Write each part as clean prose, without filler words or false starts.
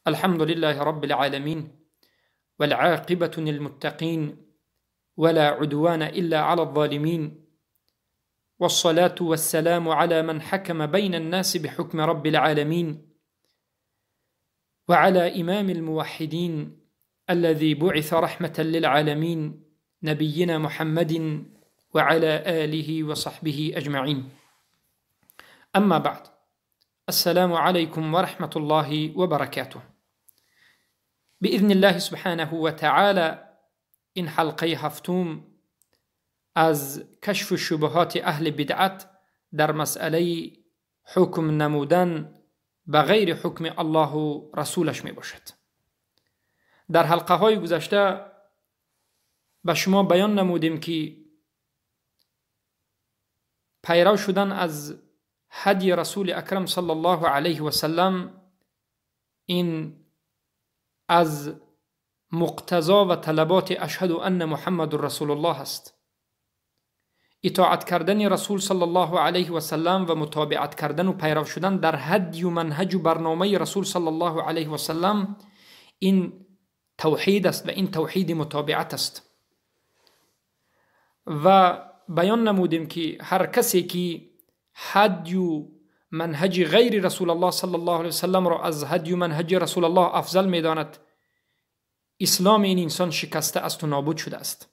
الحمد لله رب العالمين، والعاقبة للمتقين، ولا عدوان إلا على الظالمين، والصلاة والسلام على من حكم بين الناس بحكم رب العالمين، وعلى إمام الموحدين الذي بعث رحمة للعالمين، نبينا محمد وعلى آله وصحبه أجمعين. أما بعد، السلام عليكم ورحمة الله وبركاته. بإذن الله سبحانه وتعالى این حلقه هفتم از کشف شبهات اهل بدعت در مسئله حکم نمودن به غیر حکم الله و رسولش می باشد. در حلقه های گذشته به شما بیان نمودیم که پیرو شدن از هدی رسول اکرم صلی الله علیه و سلم این از مقتضا و طلبات اشهد ان محمد رسول الله است. اطاعت کردن رسول صلی الله علیه و سلم و متابعت کردن و پیرو شدن در هدی و منهج و برنامه رسول صلی الله علیه و سلم این توحید است و این توحید متابعت است. و بیان نمودیم که هر کسی که هدی و منهج غیر رسول الله صلی الله علیه و سلم را از هدی و منهج رسول الله افضل می‌داند، اسلام این انسان شکسته است و نابود شده است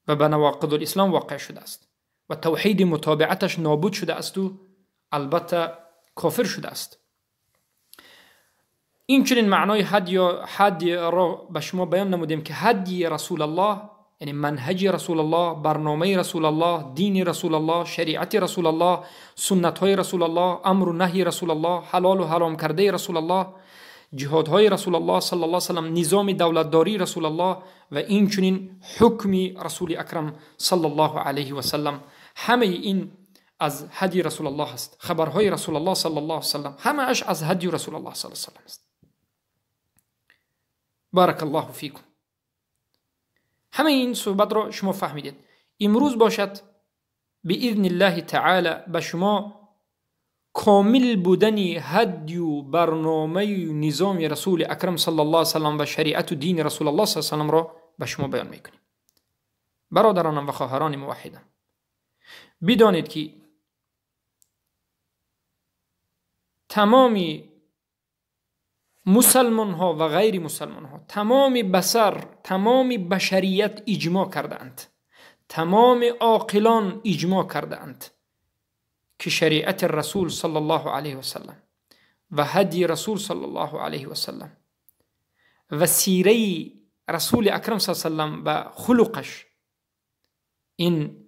و به نواقض الاسلام واقع شده است و توحید متابعتش نابود شده است و البته کافر شده است. این چنین معنای هدی را به شما بیان نمودیم که هدی رسول الله یعنی منهج رسول الله، برنامه رسول الله، دین رسول الله، شریعت رسول الله، سنت های رسول الله، امر و نهی رسول الله، حلال و حرام کرده رسول الله، جهادهای رسول الله صلی الله علیه و سلم، نظام دولتداری رسول الله و این چنین حکم رسول اکرم صلی الله علیه و سلم، همه این از هدی رسول الله است. خبرهای رسول الله صلی الله علیه و سلم همه اش از هدی رسول الله صلی الله علیه و سلم است. بارک الله فیکم. همه این صحبت را شما فهمیدید. امروز باشد باذن الله تعالی به شما کامل بودن هدی و برنامه و نظام رسول اکرم صلی الله علیه و سلم و شریعت و دین رسول الله صلی الله علیه و سلم را به شما بیان میکنیم. برادرانم و خواهران موحدم، بدانید که تمام مسلمان ها و غیر مسلمان ها، تمام بشر، تمام بشریت اجماع کردند، تمام عاقلان اجماع کردند که شریعت رسول صلی الله علیه و سلم و هدی رسول صلی الله علیه و سلم و سیره رسول اکرم صلی الله علیه و سلم و خلقش این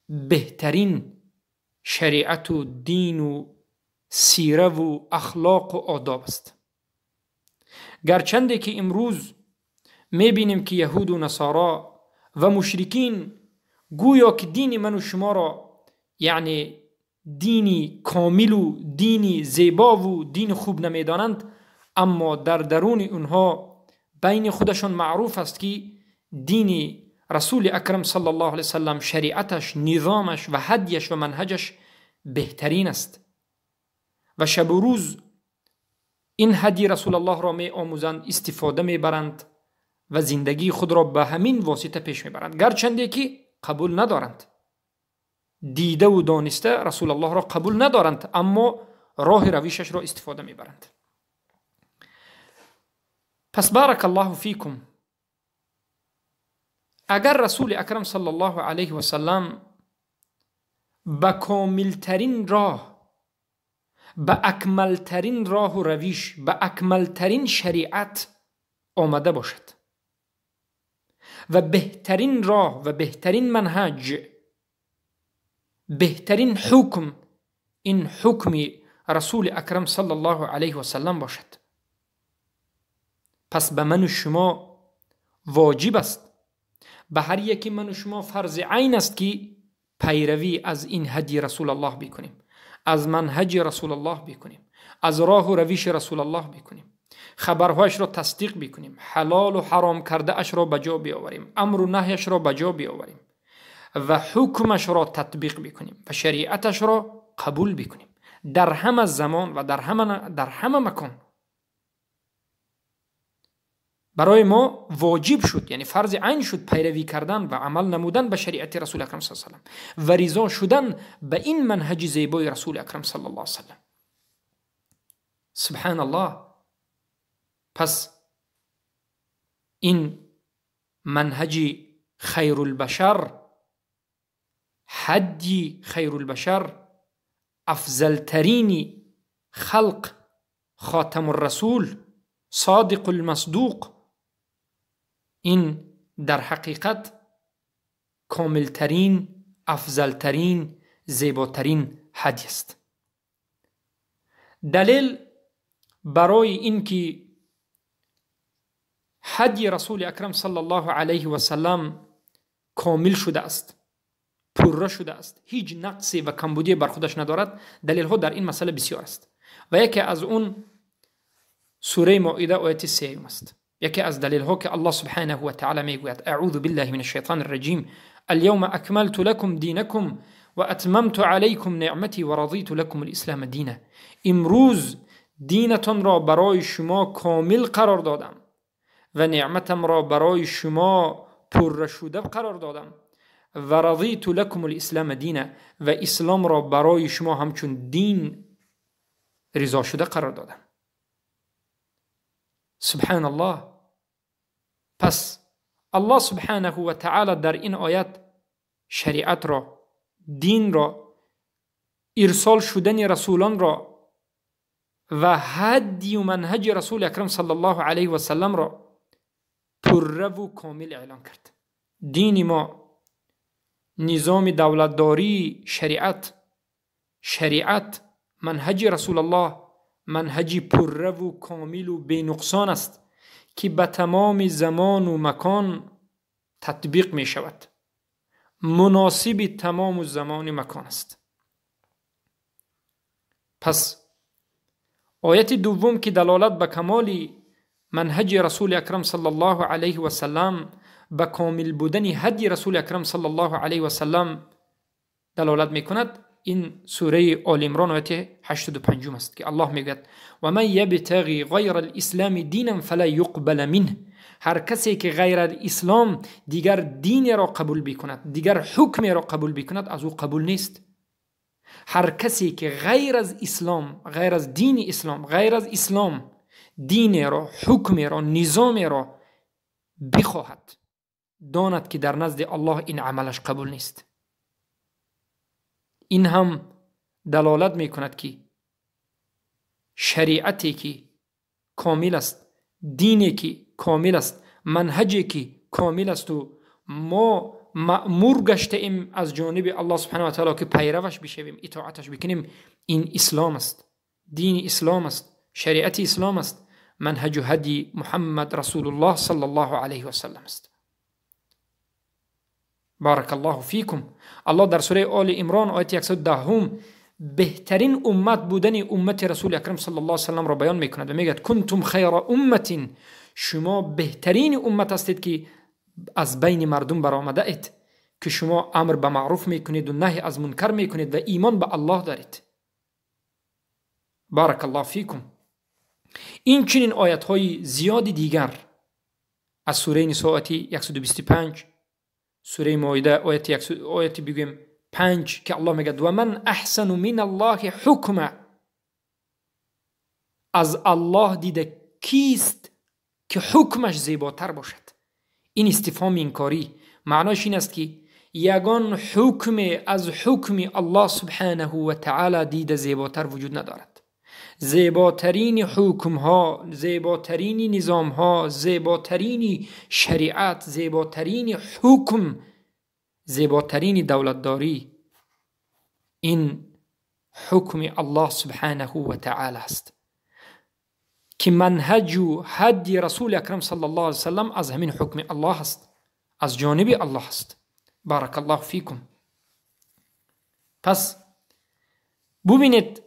بهترین شریعت و دین و سیره و اخلاق و آداب است. گرچنده که امروز میبینیم که یهود و نصارا و مشرکین گویا که دین من و شما را یعنی دینی کامل و دینی زیبا و دین خوب نمیدانند، اما در درون اونها بین خودشان معروف است که دین رسول اکرم صلی الله علیه وسلم، شریعتش، نظامش و هدیش و منهجش بهترین است و شب و روز این هدی رسول الله را می آموزند، استفاده می برند و زندگی خود را به همین واسطه پیش می برند، گرچنده که قبول ندارند، دیده و دانسته رسول الله را قبول ندارند، اما راه رویشش را استفاده می برند. پس بارک الله فیکم، اگر رسول اکرم صلی الله علیه و سلم به کاملترین راه، به اکملترین راه و رویش، به اکملترین شریعت آمده باشد و بهترین راه و بهترین منهج، بهترین حکم این حکم رسول اکرم صلی الله علیه و سلم باشد، پس به من و شما واجب است، به هر یکی من و شما فرض عین است که پیروی از این هدی رسول الله بکنیم، از منهج رسول الله بکنیم، از راه و رویش رسول الله بکنیم، خبرهایش را تصدیق بکنیم، حلال و حرام کرده اش را به جا بیاوریم، امر و نهیش را به جا بیاوریم و حکمش را تطبیق بکنیم و شریعتش را قبول بکنیم در همه زمان و در همه مکان. برای ما واجب شد، یعنی فرض عین شد پیروی کردن و عمل نمودن به شریعت رسول اکرم صلی الله علیه و سلم و رضا شدن به این منهج زیبای رسول اکرم صلی الله علیه و سلم. سبحان الله. پس این منهج خیر البشر، حدی خیر البشر، افضل ترین خلق، خاتم الرسول، صادق المصدوق، این در حقیقت کاملترین، افضلترین، زیباترین هدی است. دلیل برای اینکه هدی رسول اکرم صلی الله علیه و سلم کامل شده است، پرره شده است، هیچ نقصی و کمبودی بر خودش ندارد، دلیل ها در این مسئله بسیار است و یکی از اون سوره مائده آیت 3 است. یکی از دلیل ها که الله سبحانه و تعالی میگوید: اعوذ بالله من الشیطان الرجیم، اليوم اکملت لكم دینکم و اتممت علیکم نعمتی و رضیت لكم الاسلام دینا. امروز دینتان را برای شما کامل قرار دادم و نعمتم را برای شما پرره شده قرار دادم و رضیت لكم الاسلام دینا، و اسلام را برای شما همچون دین رضا شده قرار دادم. سبحان الله. پس الله سبحانه و تعالی در این آیت شریعت را، دین را، ارسال شدن رسولان را و هدی و منهج رسول اکرم صلی الله علیه و سلم را پرره و کامل اعلان کرد. دین ما، نظام دولتداری، شریعت، منهج رسول الله منهج پرره و کامل و بینقصان است که به تمام زمان و مکان تطبیق می شود، مناسب تمام زمان و مکان است. پس آیت دوم که دلالت به کمال منهج رسول اکرم صلی الله علیه و سلم، به کامل بودن هدی رسول اکرم صلی الله علیه و سلم دلالت می کند، این سوره آل عمران آیت 85 است که الله میگوید: و من یبتغی غیر الاسلام دینا فلا یقبل منه. هر کسی که غیر الاسلام دیگر دین را قبول بکند، دیگر حکم را قبول بکند، از او قبول نیست. هر کسی که غیر از اسلام، غیر از دین اسلام، غیر از اسلام دین را، حکم را، نظام را بخواهد، داند که در نزد الله این عملش قبول نیست. این هم دلالت میکند که شریعتی که کامل است، دینی که کامل است، منهجی که کامل است و ما مأمور گشته ایم از جانب الله سبحانه و تعالی که پیروش بشویم، اطاعتش بکنیم، این اسلام است، دین اسلام است، شریعت اسلام است، منهج هدی محمد رسول الله صلی الله علیه و سلم است. بارک الله فیکم. الله در سوره آل عمران آیت 110 بهترین امت بودن امت رسول اکرم صلی الله علیه و سلم را بیان میکند و میگوید: کنتم خیر امت، شما بهترین امت هستید که از بین مردم برآمده اید، که شما امر به معروف میکنید و نهی از منکر میکنید و ایمان به الله دارید. بارک الله فیکم. این چنین آیت های زیاد دیگر از سوره نساء آیت 125، سوره مائده آیت بگویم 5 که الله میگه: و من احسن من الله حکما. از الله دیده کیست که حکمش زیباتر باشد؟ این استفهام انکاری معناش این است که یگان حکم از حکم الله سبحانه و تعالی دیده زیباتر وجود ندارد. زیباترین حکم ها، زیباترین نظام ها، زیباترین شریعت، زیباترین حکم، زیباترین دولتداری این حکم الله سبحانه و تعالی است که منهج و هدی رسول اکرم صلی الله علیه وسلم از همین حکم الله است، از جانب الله است. بارک الله فیکم. پس ببینید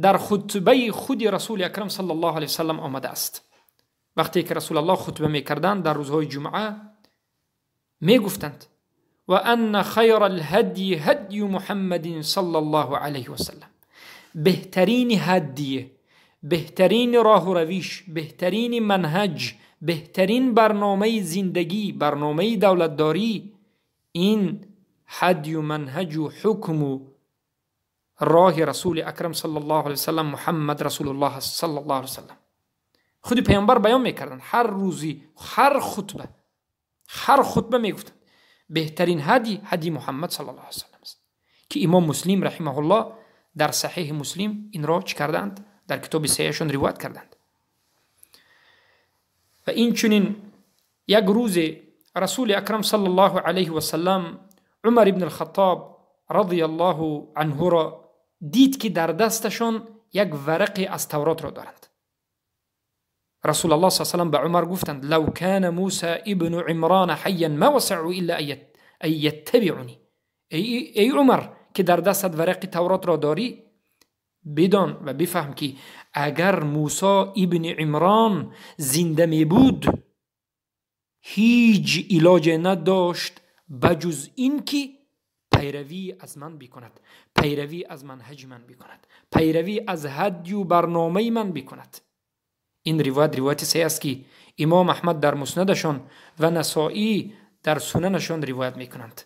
در خطبه خود رسول اکرم صلی الله علیه وسلم آمده است. وقتی که رسول الله خطبه میکردند در روزهای جمعه میگفتند: و ان خیر الهدی هدی محمد صلی الله علیه وسلم. بهترین هدیه، بهترین راه و رویش، بهترین منهج، بهترین برنامه زندگی، برنامه دولتداری این هدی و منهج و حکم و راه رسول اکرم صلی الله علیه وسلم، محمد رسول الله صلی الله علیه وسلم. خود پیامبر بیان میکردند، هر روزی هر خطبه میگفتند بهترین هدی، هدی محمد صلی الله علیه وسلم است که امام مسلم رحمه الله در صحیح مسلم این را چه کردند؟ در کتاب صحیحشان روایت کردند. و این چنین یک روز رسول اکرم صلی الله علیه و سلم عمر ابن الخطاب رضی الله عنه را دید که در دستشان یک ورقی از تورات را دارند. رسول الله صلی الله علیه و سلم به عمر گفتند لو کان موسی ابن عمران حیا ما وسعه الا ان یتبعنی. ای عمر که در دستت ورق تورات را داری، بدان و بفهم که اگر موسی ابن عمران زنده می بود هیچ علاج نداشت بجز این که پیروی از من بکند، پیروی از منهج من بکند، پیروی از هدی و برنامه من بکند. این روایت روایت صحیح است که امام احمد در مسندشان و نسائی در سننشان روایت میکنند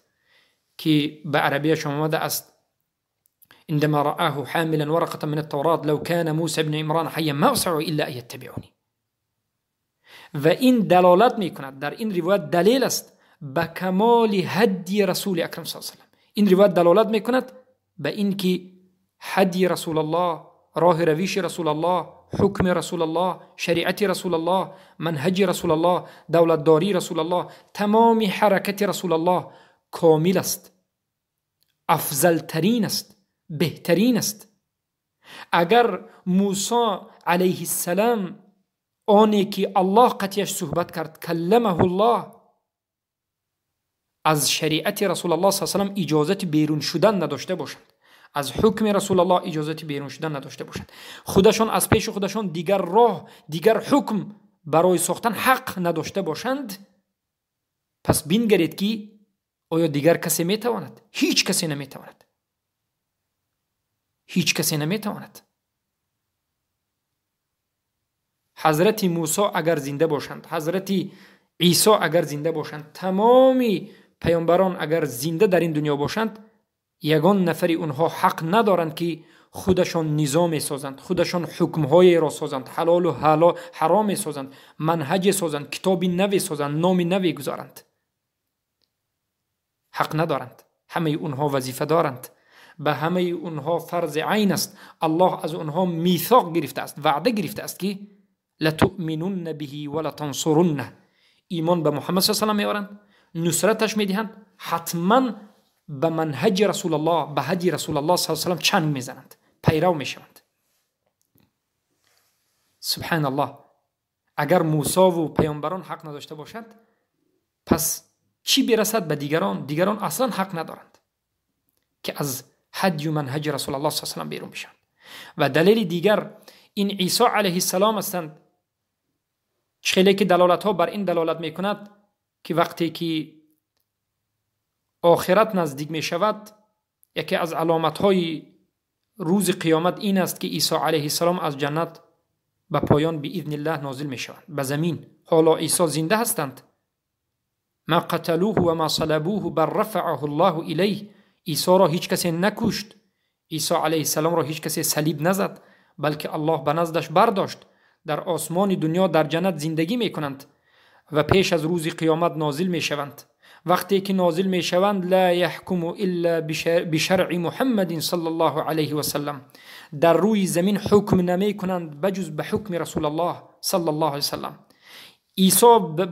که به عربیش آمده است عندما رآه حاملا ورقة من التوراة لو كان موسى بن عمران حيا ما وسعه إلا أن يتبعني. و این دلالت میکند، در این روایت دلیل است به کمال هدی رسول اکرم صلی الله علیه و سلم. این روایت دلالت میکند به اینکه هدی رسول الله، راه رویش رسول الله، حکم رسول الله، شریعت رسول الله، منهج رسول الله، دولتداری رسول الله، تمام حرکت رسول الله کامل است، افضل ترین است، بهترین است. اگر موسی علیه السلام آنی که الله قطعش صحبت کرد، کلمه الله، از شریعت رسول الله صلی الله علیه و سلم اجازت بیرون شدن نداشته باشند، از حکم رسول الله اجازت بیرون شدن نداشته باشند، خودشان از پیش خودشان دیگر راه، دیگر حکم برای ساختن حق نداشته باشند، پس بینگرید که آیا دیگر کسی میتواند؟ هیچ کسی نمیتواند، هیچ کسی نمیتواند. حضرت موسی اگر زنده باشند، حضرت عیسی اگر زنده باشند، تمامی پیامبران اگر زنده در این دنیا باشند، یگان نفری اونها حق ندارند که خودشان نظام سازند، خودشان حکمهای را سازند، حلال و حرام سازند، منهج سازند، کتاب نوی سازند، نام نوی گذارند. حق ندارند. همه اونها وظیفه دارند، به همه اونها فرض عین است. الله از اونها میثاق گرفته است، وعده گرفته است که لتؤمنن به ولتنصرنه. ایمان به محمد صلی الله علیه و سلم میآورند، نصرتش میدهند، حتما به منهج رسول الله، به هدی رسول الله صلی الله علیه و سلم چنگ میزنند، پیرو میشوند. سبحان الله. اگر موسی و پیامبران حق نداشته باشند، پس چی برسد به دیگران؟ دیگران اصلا حق ندارند که از هدی و منهج رسول الله صلی الله علیه و سلم بیرون بشوند. و دلیل دیگر این عیسی علیه السلام هستند، خیلی که دلالت ها بر این دلالت میکند که وقتی که آخرت نزدیک می شود، یکی از علامت های روز قیامت این است که عیسی علیه السلام از جنت به پایان باذن الله نازل می شوند به زمین. حالا عیسی زنده هستند. ما قتلوه و ما صلبوه بل رفعه الله الیه. عیسی را هیچ کسی نکشت، عیسی علیه السلام را هیچ کسی صلیب نزد، بلکه الله به نزدش برداشت. در آسمان دنیا در جنت زندگی می کنند و پیش از روز قیامت نازل می شوند. وقتی که نازل می شوند، لا یحکم الا بشرع محمد صلی الله علیه و سلم. در روی زمین حکم نمی کنند بجز به حکم رسول الله صلی الله علیه و سلم. عیسی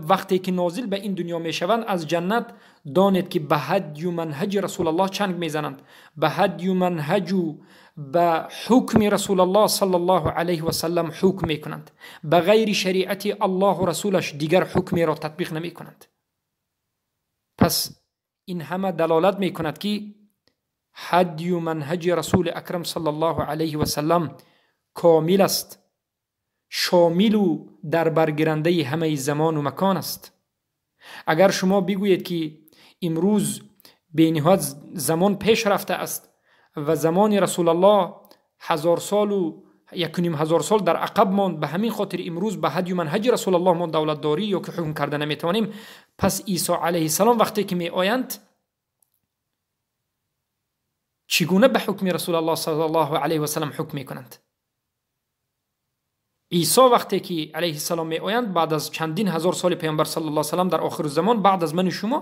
وقتی که نازل به این دنیا می شوند از جنت، دانید که به هدی و منهج رسول الله چنگ می زنند، به هدی و منهج و به حکم رسول الله صلی الله علیه و سلم حکم می کنند. به غیر شریعت الله و رسولش دیگر حکمی را تطبیق نمی کنند. پس این همه دلالت می کند که هدی و منهج رسول اکرم صلی الله علیه و سلم کامل است، شامل و در برگیرنده همه زمان و مکان است. اگر شما بگویید که امروز به نهایت زمان پیش رفته است و زمان رسول الله 1000 سال و 1500 сол дар ақаб монд, ба ҳамин хотир имрӯз ба ҳадю манҳаҷи расул аллоҳ мо давлатдорӣ ё ки ҳукм карда наметавонем. Пас Исо алайҳиссалом вақте ки меоянд, чӣ гуна ба ҳукми расул аллоҳ саллаллоҳу алайҳи васаллам ҳукм мекунанд? Исо вақте ки алайҳиссалом меоянд, баъд аз чандин ҳазор соли паёмбар саллаллоҳу алайҳи васаллам дар охиру замон, баъд аз ману шумо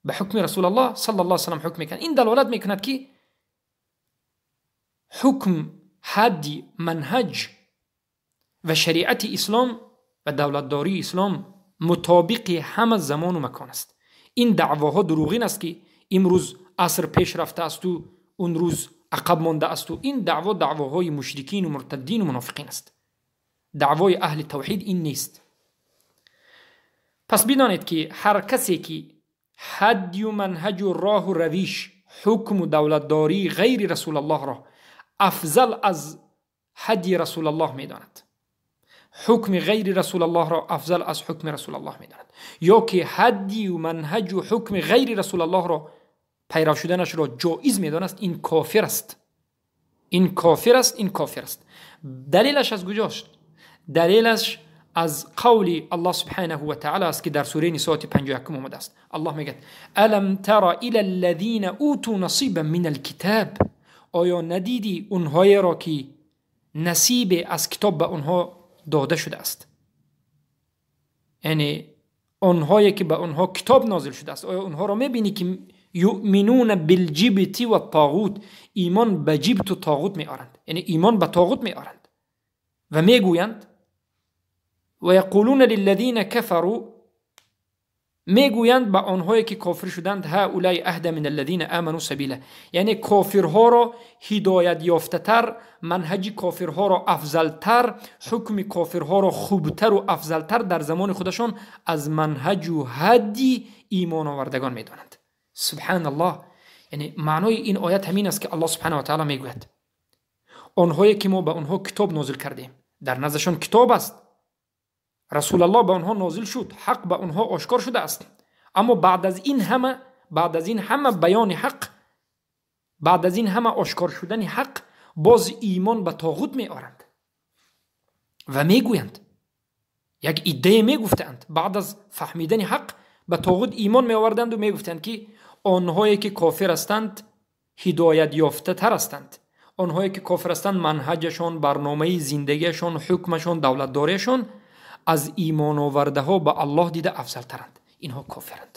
ба ҳукми расул аллоҳ саллаллоҳу алайҳи васаллам ҳукм мекунанд. Ин далолат мекунад ки ҳукм, ҳадди, манҳаҷ ва шариати ислом ва давлатдории ислом мутобиқи ҳама замону макон аст. Ин даъвоҳо дурӯғин аст ки имрӯз аср пеш рафтаасту он рӯз ақаб мондаасту. Ин даъво даъвоҳои мушрикину муртаддину мунофиқин аст. Даъвои аҳли тавҳид ин нест. Пас бидонед ки ҳар касе ки ҳадю манҳаҷу роҳу равиш, ҳукму давлатдории ғайри расулаллоҳро афзал аз ҳадди расулаллоҳ медонад, ҳукми ғайри расулаллоҳро афзал аз ҳукми расулаллоҳ медонад, ё ки ҳаддию манҳаҷу ҳукми ғайри расулаллоҳро пайрав шуданашро ҷоиз медонад, ин кофир аст. Ин кофир аст, ин кофир аст. Далелаш аз куҷост? Далелаш аз қавли Аллоҳ субҳанаҳу ва таъала аст ки дар сураи Нисо ояти 51 омадааст. Аллоҳ мегӯяд: алам тара ила аллазина уту насибан мин алкитаб. Оё надидӣ онҳоеро ки насибе аз китоб ба онҳо дода шудааст? Яъне онҳое ки ба онҳо китоб нозил шудааст. Оё онҳоро мебинӣ ки юъминуна билҷибти ва тоғут, имон ба ҷибту тоғут меоранд, яъне имон ба тоғут меоранд ва мегӯянд ва яқулуна лиллазина кафару, мегӯянд ба онҳое ки кофир шуданд, ҳаулаи аҳда мин аллазина аману сабила, яъне кофирҳоро ҳидоят ёфтатар, манҳаҷи кофирҳоро афзалтар, ҳукми кофирҳоро хубтару афзалтар дар замони худашон аз манҳаҷу ҳадди имоновардагон медонанд. Субҳаналлоҳ. Яъне маънои ин оят ҳамин аст ки Аллоҳ субҳанаҳу ва таъала мегӯяд онҳое ки мо ба онҳо китоб нозил кардем, дар наздашон китоб аст, расулаллоҳ ба онҳо нозил шуд, ҳақ ба онҳо ошкор шудааст, аммо баъд аз ин ҳама, баъд аз ин ҳама баёни ҳақ, баъд аз ин ҳама ошкор шудани ҳақ, боз имон ба тоғут меоранд ва мегӯянд, як иддае мегуфтаанд, баъд аз фаҳмидани ҳақ ба тоғут имон меоварданду мегуфтанд ки онҳое ки кофир ҳастанд ҳидоят ёфтатар ҳастанд, онҳое ки кофир ҳастанд манҳаҷашон, барномаи зиндагиашон, ҳукмашон, давлатдориашон аз имоновардаҳо ба Аллоҳ дида афзалтаранд. Инҳо кофиранд.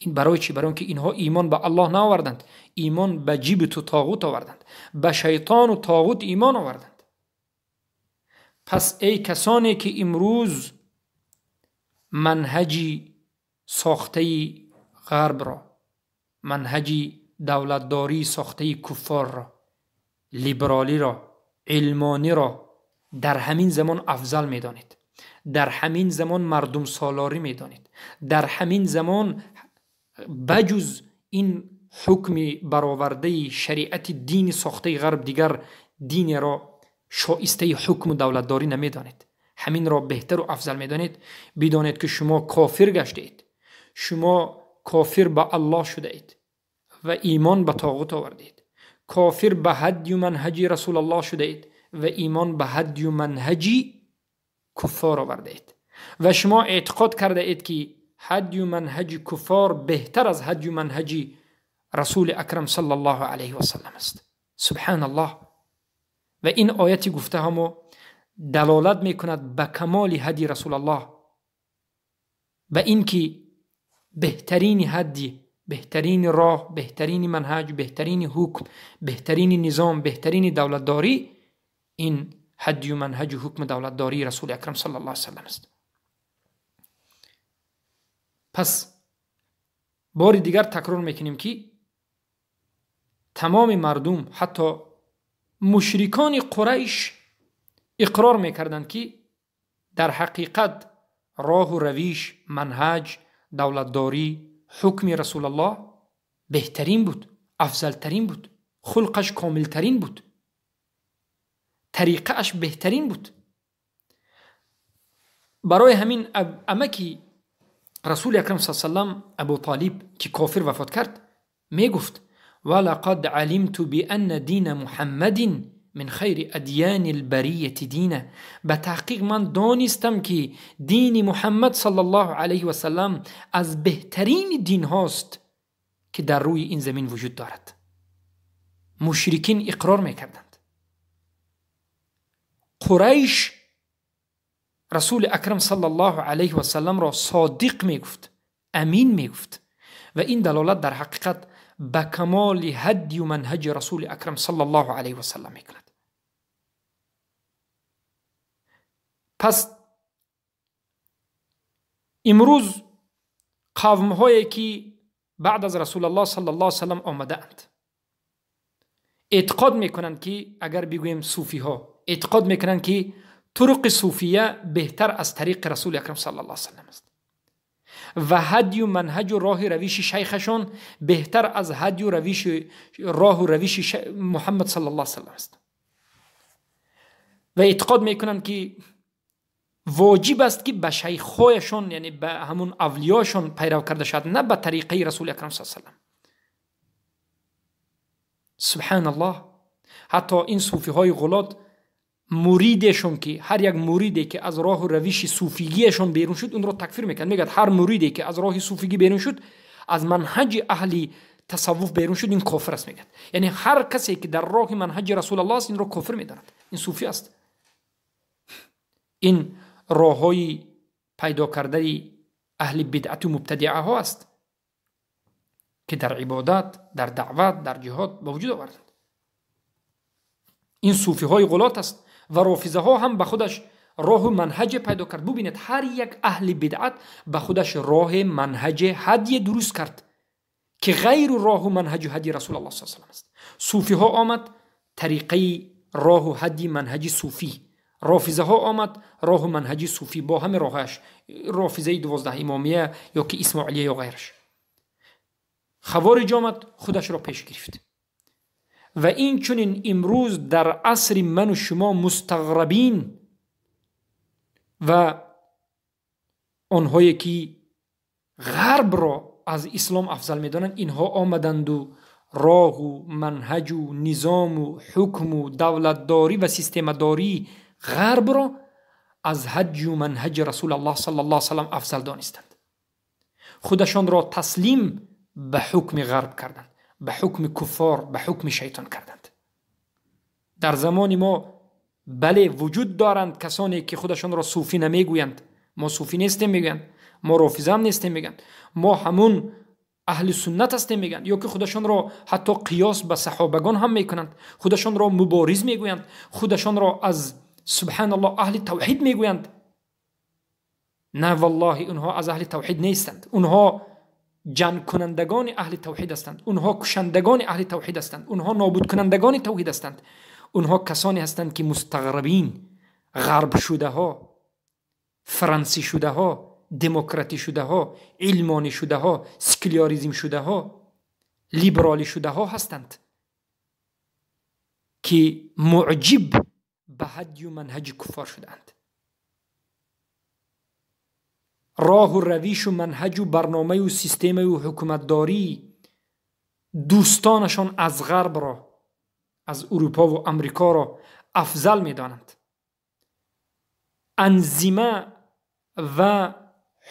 Ин барои чӣ? Барои он ки инҳо имон ба Аллоҳ наоварданд, имон ба ҷибту тоғут оварданд, ба шайтону тоғут имон оварданд. Пас эй касоне ки имрӯз манҳаҷи сохтаи ғарбро, манҳаҷи давлатдории сохтаи куффорро, либералиро, илмониро дар ҳамин замон афзал медонед, дар ҳамин замон мардумсолорӣ медонед, дар ҳамин замон баҷуз ин ҳукми баровардаи шариати дини сохтаи ғарб дигар динеро шоистаи ҳукму давлатдорӣ намедонед, ҳаминро беҳтару афзал медонед, бидонед ки шумо кофир гаштаед, шумо кофир ба Аллоҳ шудаед ва имон ба тоғут овардед, кофир ба ҳадю манҳаҷи расулаллоҳ шудаед ва имон ба ҳадю манҳаҷи куффор овардаед ва шумо эътиқод кардаед ки ҳадю манҳаҷи куффор беҳтар аз ҳадю манҳаҷи расули акрам саллаллоҳу алайҳи васаллам аст. Субҳаналлоҳ. Ва ин ояти гуфтаҳамо далолат мекунад ба камоли ҳадди расулаллоҳ, ба ин ки беҳтарини ҳадди, беҳтарини роҳ, беҳтарини манҳаҷ, беҳтарини ҳукм, беҳтарини низом, беҳтарини давлатдорӣ ин ҳадю манҳаҷу ҳукми давлатдории расули акрам саллаллоҳу алайҳи васаллам аст. Пас бори дигар такрор мекунем ки тамоми мардум, ҳатто мушрикони Қурайш иқрор мекарданд ки дар ҳақиқат роҳу равиш, манҳаҷ, давлатдорӣ, ҳукми расулаллоҳ беҳтарин буд, афзалтарин буд, хулқаш комилтарин буд, тариқааш беҳтарин буд. Барои ҳамин амаки расули акрам с саллам Абу Толиб ки кофир вафот кард мегуфт: ва лақад алимту бианна дина муҳаммадин من خیر ادیان البریة دینا. به تحقیق من دانستم که دین محمد صلی الله علیه و سلم از بهترین دین هاست که در روی این زمین وجود دارد. مشرکین اقرار میکردند. قریش رسول اکرم صلی الله علیه و سلم را صادق میگفت، امین میگفت و این دلالت در حقیقت به کمال هدی و منهج رسول اکرم صلی الله علیه و سلم میکند. پس امروز قوم هایی که بعد از رسول الله صلی الله علیه و سلم آمده اند اعتقاد میکنند که اگر بگوییم صوفی ها اعتقاد میکنند که طرق صوفیه بهتر از طریق رسول اکرم صلی الله علیه و سلم است و هدی و منهج و راه روش شیخشان بهتر از هدی و روش راه و روش محمد صلی الله علیه و سلم است و اعتقاد میکنند که واجب است که به شیخهایشان، یعنی به همون اولیاشون پیرو کرده شد، نه به طریقه رسول اکرم صلی الله علیه و سلم. سبحان الله. حتی این صوفی های غلات مریدشون که هر یک مریدی که از راه و روش صوفیگیشون بیرون شد اون رو تکفیر میکنه. میگه هر مریدی که از راه صوفیگی بیرون شد، از منهج اهل تصوف بیرون شد، این کافر است میگه. یعنی هر کسی که در راه منهج رسول الله است این رو کافر میداند، این صوفی است. این راههای پیدا کرده اهل بدعت و مبتدعه ها است که در عبادت، در دعوت، در جهاد به وجود آوردند. این صوفی های غلات است و رافضه ها هم به خودش راه و منهج پیدا کرد. ببینید هر یک اهل بدعت به خودش راه منهج هدی درست کرد که غیر راه و منهج هدی رسول الله صلی الله علیه و سلم است. صوفی ها آمد طریقه راه و هدی منهج صوفی، رافضه ها آمد راه و منهج صوفی با همه راهش، رافضه 12 امامیه یا که اسماعیلیه یا غیرش. خوارج آمد خودش را پیش گرفت. و این چنین امروز در عصر من و شما مستغربین و آنهایی که غرب را از اسلام افضل میدانند، اینها آمدند و راه و منهج و نظام و حکم و دولتداری و سیستمداری غرب را از هدی و منهج رسول الله صلی الله علیه و سلم افضل دانستند. خودشان را تسلیم به حکم غرب کردند، به حکم کفار، به حکم شیطان کردند. در زمان ما بله وجود دارند کسانی که خودشان را صوفی نمیگویند، ما صوفی نیستیم میگویند، ما رافضه هم نیستیم میگن، ما همون اهل سنت هستیم میگن، یا که خودشان را حتی قیاس به صحابگان هم میکنند، خودشان را مبارز میگویند، خودشان را از سبحان الله اهل توحید میگویند. نه والله اونها از اهل توحید نیستند، اونها جنگ کنندگان اهل توحید هستند، اونها کشندگان اهل توحید هستند، اونها نابود کنندگان توحید هستند، اونها کسانی هستند که مستغربین، غرب شده ها، فرانسی شده ها، دموکراتی شده ها، علمانی شده ها، سکولاریزم شده ها، لیبرالی شده ها هستند که معجب به هدی و منهج کفار شدند. راه و روش و منهج و برنامه و سیستم و حکومتداری دوستانشان از غرب را، از اروپا و امریکا را افضل می‌دانند. انظمه و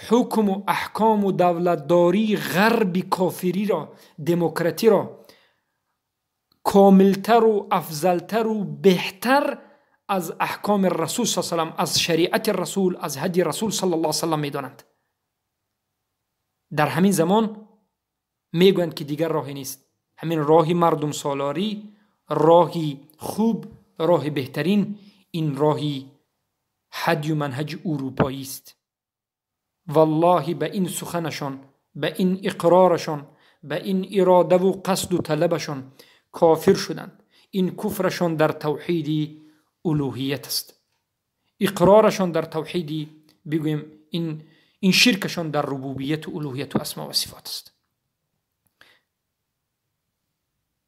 حکم و احکام و دولتداری غرب کافری را، دموکراتی را کاملتر و افضلتر و بهتر از احکام رسول صلی الله علیه و سلم، از شریعت رسول، از هدی رسول صلی الله علیه و سلم میدانند. در همین زمان میگویند که دیگر راهی نیست، همین راه مردم سالاری، راهی خوب، راه بهترین، این راهی هدی و منهج اروپایی است. والله به این سخنشان، به این اقرارشان، به این اراده و قصد و طلبشان کافر شدند. این کفرشان در توحید الوهیت است، اقرارشان در توحید، بگوییم این شرکشان در ربوبیت و الوهیت و اسما و صفات است.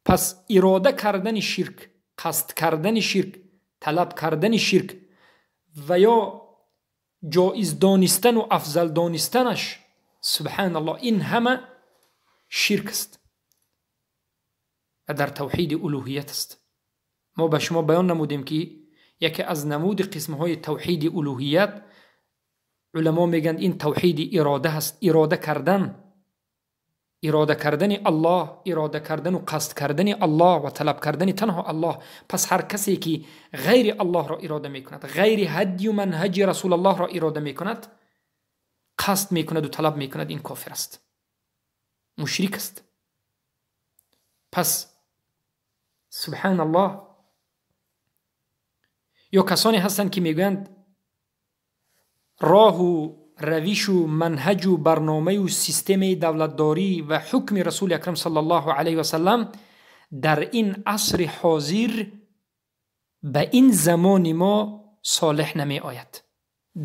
پس اراده کردن شرک، قصد کردن شرک، طلب کردن شرک و یا جایز دانستن و افضل دانستنش، سبحان الله، این همه شرک است و در توحید الوهیت است. ما به شما بیان نمودیم که یکی از نمود قسم های توحید الوهیت، علما میگن این توحید اراده هست. اراده کردن، اراده کردن الله، اراده کردن و قصد کردن الله و طلب کردن تنها الله. پس هر کسی که غیر الله را اراده میکند، غیر هدی و منهج رسول الله را اراده میکند، قصد میکند و طلب میکند، این کافر است، مشرک است. پس سبحان الله. یا کسانی هستند که میگویند راه و روش و منهج و برنامه و سیستم دولتداری و حکم رسول اکرم صلی الله علیه و سلم در این عصر حاضر به این زمان ما صالح نمی آید،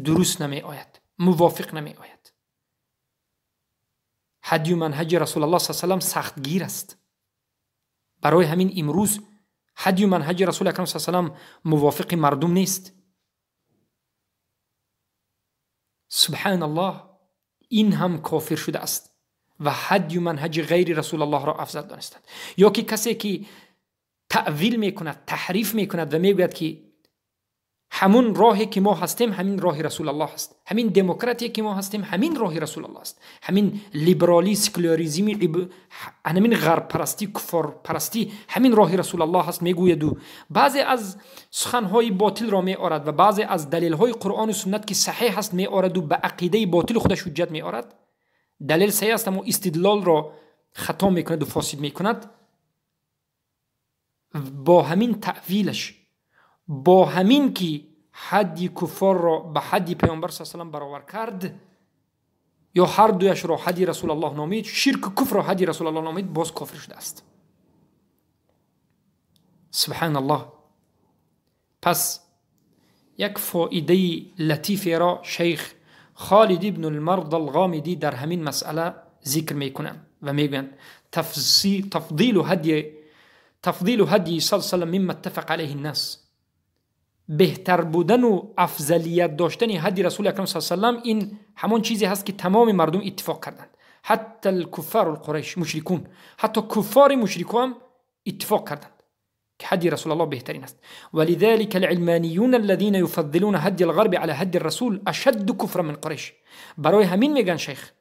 درست نمی آید، موافق نمی آید. هدی و منهج رسول الله صلی الله علیه و سلم سختگیر است. برای همین امروز هدی و منهج رسول اکرم صلی الله علیه و سلم موافق مردم نیست. سبحان الله، این هم کافر شده است و هدی و منهج غیر رسول الله را افضل دانستند. یا که کسی که تأویل میکند، تحریف میکند و میگوید که همون راهی که ما هستیم همین راه رسول الله است، همین دموکراتی که ما هستیم همین راه رسول الله است، همین لیبرالی، سکولاریزم، همین غرب پرستی، کفار پرستی، همین راه رسول الله است میگوید. و بعضی از سخنهای باطل را میآورد و بعضی از دلیلهای قرآن و سنت که صحیح است میآورد و به عقیده باطل خودش حجت میآورد. دلیل صحیح است اما استدلال را خطا میکند و فاسد میکند. با همین تأویلش، با همین که حدی کفار را به حدی پیامبر صلی الله علیه و سلم برابر کرد، یا هر دویش را حدی رسول الله نامید، شرک و کفر را حدی رسول الله نامید، باز کافر شده است. سبحان الله. پس یک فایده لطیفی را شیخ خالد ابن المرضى الغامدی در همین مسئله ذکر میکنند و میگویند تفضیل هدی صلی الله علیه و سلم مما اتفق علیه الناس. بهتر بودن و افضلیت داشتن هدی رسول اکرم صلی الله علیه و سلم این همان چیزی هست که تمام مردم اتفاق کردند، حتی الکفار القریش مشرکون، حتی کفار مشرکون هم اتفاق کردند که هدی رسول الله بهترین است. ولذلك العلمانيون الذين يفضلون هدي الغرب على هدي الرسول اشد كفرا من قریش. برای همین میگن شیخ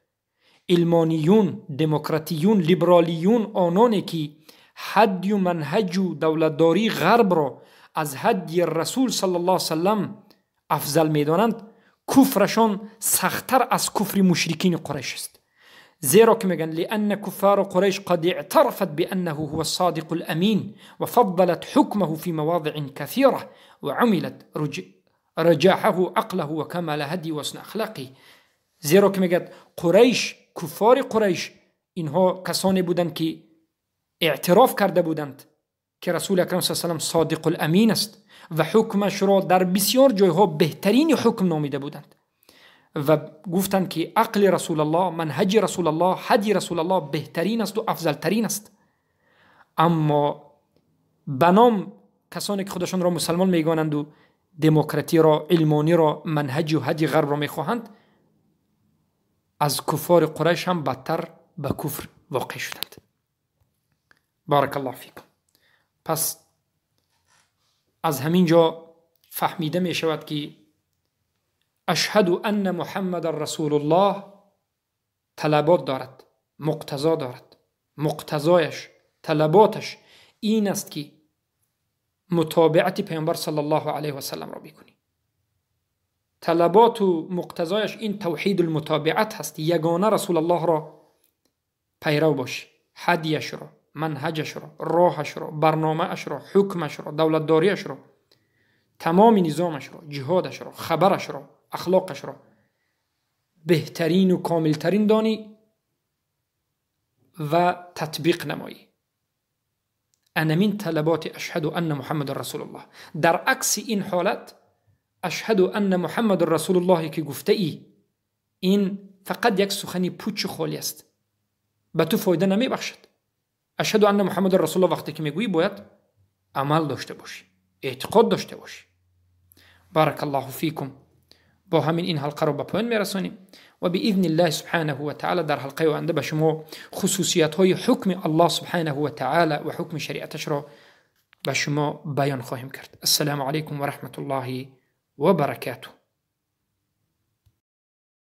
علمانیون، دموکراتیون، لیبرالیون، آنانی که هدی و منهج و دولتداری غرب را از هدی رسول صلی الله علیه و سلم افضل میدانند، کفرشان سختتر از کفر مشرکین قریش است. زیرا که میگن لأن کفار قریش قد اعترفت بأنه هو الصادق الأمین وفضلت حکمه في مواضع كثيرة وعملت رجاحه عقله وكمال هدی و حسن اخلاقه. زیرا که میگد قریش، کفار قریش اینها کسانی بودند که اعتراف کرده بودند که رسول اکرم صلی الله علیه و سلم صادق الامین است و حکمش را در بسیار جایها بهترین حکم نامیده بودند و گفتند که عقل رسول الله، منهج رسول الله، هدی رسول الله بهترین است و افضل ترین است. اما بنام کسانی که خودشان را مسلمان میگانند و دموکراتی را، علمانی را، منهج و هدی غرب را میخواهند، از کفار قریش هم بدتر به کفر واقع شدند. بارک الله فیکم. پس از همین جا فهمیده می شود که اشهد ان محمد رسول الله طلبات دارد، مقتضا دارد. مقتضایش، طلباتش این است که متابعت پیامبر صلی الله علیه و سلم را بکنی. طلبات و مقتضایش این توحید المتابعت هست، یگانه رسول الله را پیرو باشی، هدیش را، منهجش را، راهش را، برنامه اش را، حکمش را، دولتداریش را، تمام نظامش را، جهادش را، خبرش را، اخلاقش را بهترین و کاملترین دانی و تطبیق نمایی. انمین طلبات اشهد ان محمد رسول الله. در عکس این حالت اشهد ان محمد رسول الله که گفته ای، این فقط یک سخنی پوچ خالی است، به تو فایده نمی بخشد. اشهد ان محمد رسول الله وقتی که میگویی باید عمل داشته باشی، اعتقاد داشته باشی. بارک الله فیکم. با همین این حلقه رو به پایان میرسانیم و باذن الله سبحانه و تعالی در حلقه آینده به شما خصوصیت های حکم الله سبحانه و تعالی و حکم شریعتش را به شما بیان خواهیم کرد. السلام علیکم و رحمت الله و برکاته.